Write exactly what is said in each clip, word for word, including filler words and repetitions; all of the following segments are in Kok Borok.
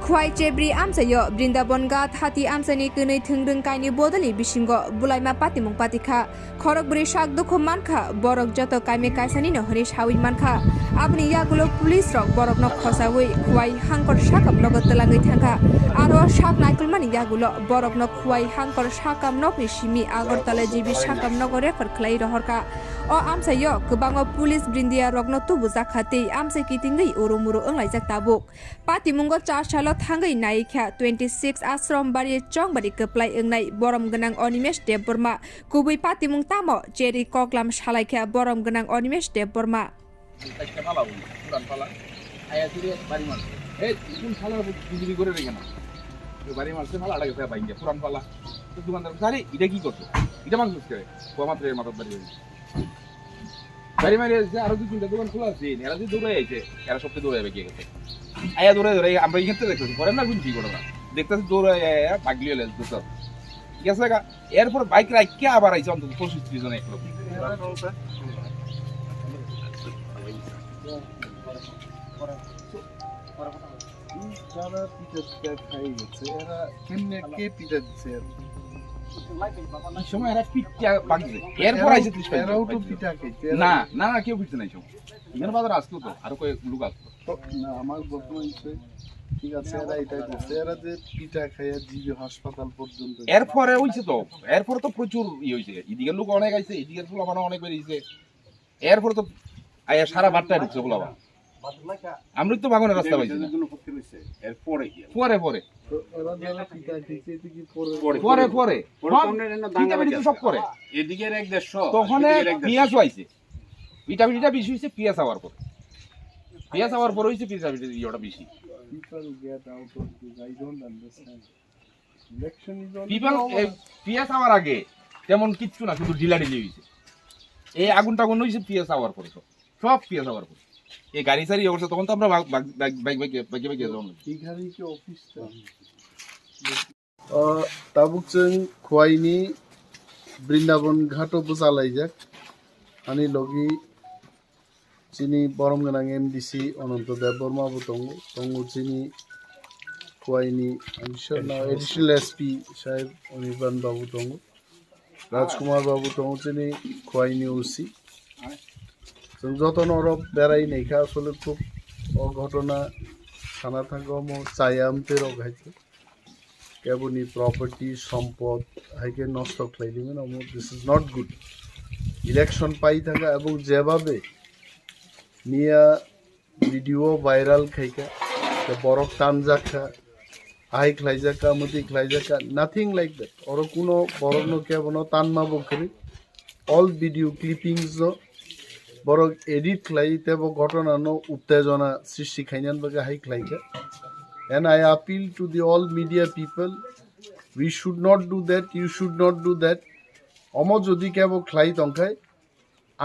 Khwai chebri amchaio Brindaban Ghat hati amchaini kwnwi thwngrwng kaini bodolni bisingo bulaima patimung patikha. Khorokbrwi sak dukhu mankha, borok joto kaime kaisanino hwnwi sawi mankha. Aboni yagulo police rok borokno khosawi Khwai hangkor sakam nogo twlangwi thangkha. Aro sak naikolmani yagulo borokno Khwai hangkor sakam nokni simi Agartala G B sakam nogo refer khlai rohorkha. O amchaio kwbangma police brindia rokno tubujakha tei amchai kitingwi urumuru wnglaijak tabuk. Patimungo char salo thangwi naikha twenty six Ashram Bari Chongbari kwplai wngnai borom gwnang Animesh Debbarma. Kubui patimung tamo cherwi koklam salaikha borom gwnang Animesh Debbarma. চারটা ফালা বলি, পুরান ফালা। আয়া ফিরে বাড়ি মারছে। এই, কোন ফালা বিক্রি করে রেখে না? ওই বাড়ি মারছে, ফালা আটা গেছে বাইঙ্গে, পুরান ফালা। তো দোকানদার বলছে, "আরে, এটা কি করছো? এটা মাংস করে।" ও আমার প্রেমের মাথার বাড়ি হয়েছে। বাড়ি মারি আসছে, আরো দুই তিনটা দোকান খোলা আছে, এরা যে দৌড়ে আইছে, এরা সবকে দৌড়ে আইবে গিয়ে গেছে। আয়া দৌড়ে দৌড়ে, আমরা এখান থেকে দেখতেছি, পরে না বুঝছি ঘটনা। দেখতেছি দৌড়ে আয়া, আয়া, ভাগলি হলে দুটো। ঠিক আছে, গা? এরপর বাইক রাখিয়া আবার আইছে অন্তত পঁচিশ ত্রিশ জন একরকম। যারা পিঠা টিঠা খাই গেছে, এরা কেমনে, কে পিঠা দিছে এরা? এই সময় এরা পিঠা ভাঙছে, এরপর আইছে ত্রিশ পঁয়ত্রিশ এরাও তো জন। পিঠা খাইছে, এরা না, না, না, কেউ পিঠা নাই সময়। এখানে বাজার আসতো তো, আরো কয়েক লোক আসতো। তো, না, আমার ঘটনা হচ্ছে, ঠিক আছে, এরা এটাই করছে, এরা যে পিঠা খাইয়া জিবি হাসপাতাল পর্যন্ত এরপরে হইছে তো, এরপরে তো প্রচুর ইয়ে হইছে, এদিকে লোক অনেক আইছে, এদিকে পোলাপান অনেক বেরিয়েছে, এরপরে তো আয়া সারা বাট্টায় ঢুকছে পোলাপান। আমরা তো বাগানের রাস্তা পাইছি না। এরপরে কি? পরে, পরে। তো এরা যারা পিঠা খাইছে, এটা কি পরে? পরে, পরে। পরে, পরে। পরে সব তো অন্য অন্য পিঠা দাঙ্গা পিঠি তো বাজে সব আছে। পরে। এদিকে এক দেড়শো, তখন এদিকে এক দেড়শো। পিঁয়াজও আইছে। পিঠা পিঠিটা বেশি হইছে পিঁয়াজ হওয়ার পরে। পিঁয়াজ হওয়ার পরে হইছে পিঠা পিঠি ইয়েটা বেশি। People get out of this. I don't understand. Election is already people over. এই পিঁয়াজ হওয়ার আগে তেমন কিচ্ছু না, শুধু ঢিলাঢিলি হইছে। এই আগুন টাগুন হইছে পিঁয়াজ হওয়ার পরে, সব, সব পিঁয়াজ হওয়ার পরে। এই গাড়ি সারি অবস্থা, তখন তো আমরা বাগ-, বাগ-, বাগ-, বাগ-, বাগ-, বাগ-, বাগ-, বাগ-, বাগ-, এখানে কি অফিসটা? আহ, tabuk chwng Khwaini Brindaban Ghato bwchalaijak. Ani logi chini borom gwnang M D C Ananto Debbarma bo tongo, tongo chini Khwaini additional, additional S P sahib Anirban babu tongo, Rajkumar babu tongo chini Khwaini O C. Chwng jotono oro berai naikha, asole khub o ghotona sana thangkha omo chaya amtwi rok hai khe. Keboni property, sompot hai khe nosto khlai rimani omo, this is not good. Election pai thangkha ebong jebhabe miya video viral khaikha, tei borok tanjak kha, ahai khlaijak kha, mwtwi khlaijak kha, nothing like that. Oro kuno borokno kebono tanma bo kwrwi. All video clippings no borok edit khlai tei bo ghotona no uttejona srishti khainani bagwi hai khlaikha. And I appeal to the all media people, we should not do that, you should not do that. Omo jodi kebo khlai tongkhai,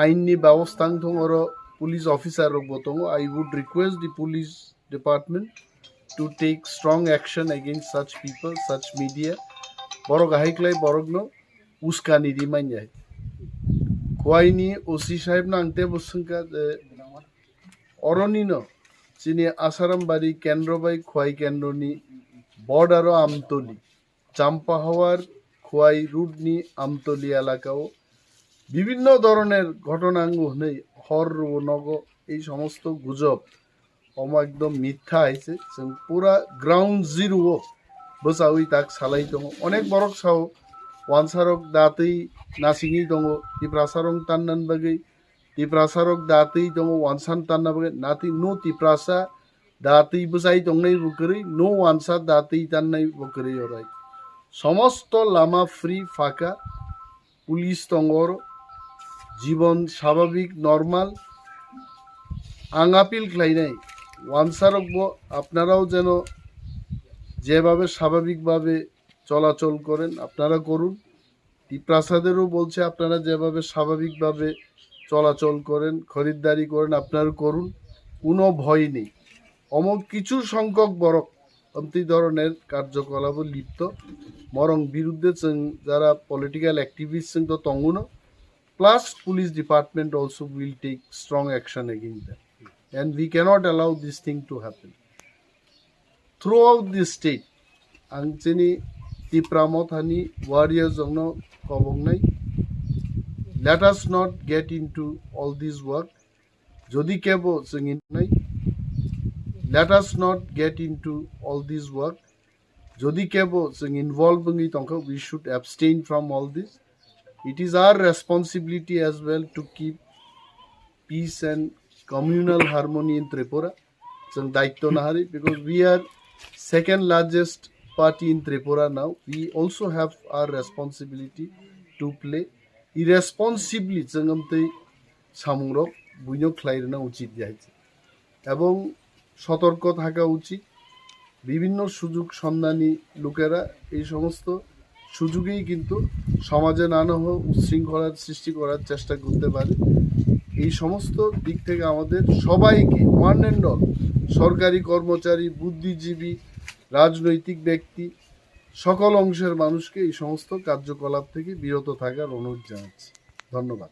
ain ni babostha wng thung oro, police officer rok bo tongo. I would request the police department to take strong action against such people, such media. Borok ahai khlai borokno uskani rimanya. Khwaini O C sahibno ang tebo swngkha je, oronino chini Asarambari kendro bai Khwai kendroni border o Amtoli, Champahawar Khwai road ni Amtoli elaka o bibhinno dhoroner ghotona wngo hwnwi hor rwo nogo ei somosto gujob. Omo ekdom mitha hai se, chwng pura ground zero o bwchaui tak salai tongo. Onek borok sao, wansarok datwi nasingwi tongo, Tiprasarok tannani bagwi, Tiprasarok datwi tongo, wansan tanna bagwi, nati no Tiprasa datwi bwchai tongnai bo kwrwi, no wansa datwi tannai bo kwrwi orai. Somosto lama free phaka, police tongo oro, jibon স্বাভাবিক normal. Ang appeal khlainai, wansarokbo apnarao jeno যেভাবে স্বাভাবিকভাবে চলাচল করেন আপনারা করুন। টিপ্রাসাদেরও বলছে আপনারা যেভাবে স্বাভাবিকভাবে চলাচল করেন, খরিদ্দারি করেন, আপনারা করুন, কোনো ভয় নেই। Omo কিছু সংখ্যক borok amtwi dhoroner karjokolapo lipto. Borok birudde chwng jara political activist chwng to tongo no, plus police department also will take strong action against them. And we cannot allow this thing to happen. throughout the state, ang chini Tipra Mothani warriors rokno kobongnai, let us not get into all this work. Jodi kebo chwng in-, let us not get into all this work. Jodi kebo chwng involve wngwi tongkha, we should abstain from all this. It is our responsibility as well to keep peace and communal harmony in Tripura. Chwng daityo naharwi, because we are second largest party in Tripura now. We also have our responsibility to play. Irresponsibly chwng amtwi samungrok buino khlai rwna uchit ya hai. Ebong sotorko thaka uchit. Bibhinno sujog sonnani lukera ei somosto সুযোগেই কিন্তু সমাজে নানা উচ্ছৃঙ্খলার সৃষ্টি করার চেষ্টা করতে পারে। এই সমস্ত দিক থেকে আমাদের সবাইকে, ওয়ান অ্যান্ড অল, সরকারি কর্মচারী, বুদ্ধিজীবী, রাজনৈতিক ব্যক্তি, সকল অংশের মানুষকে এই সমস্ত কার্যকলাপ থেকে বিরত থাকার অনুরোধ জানাচ্ছি। ধন্যবাদ।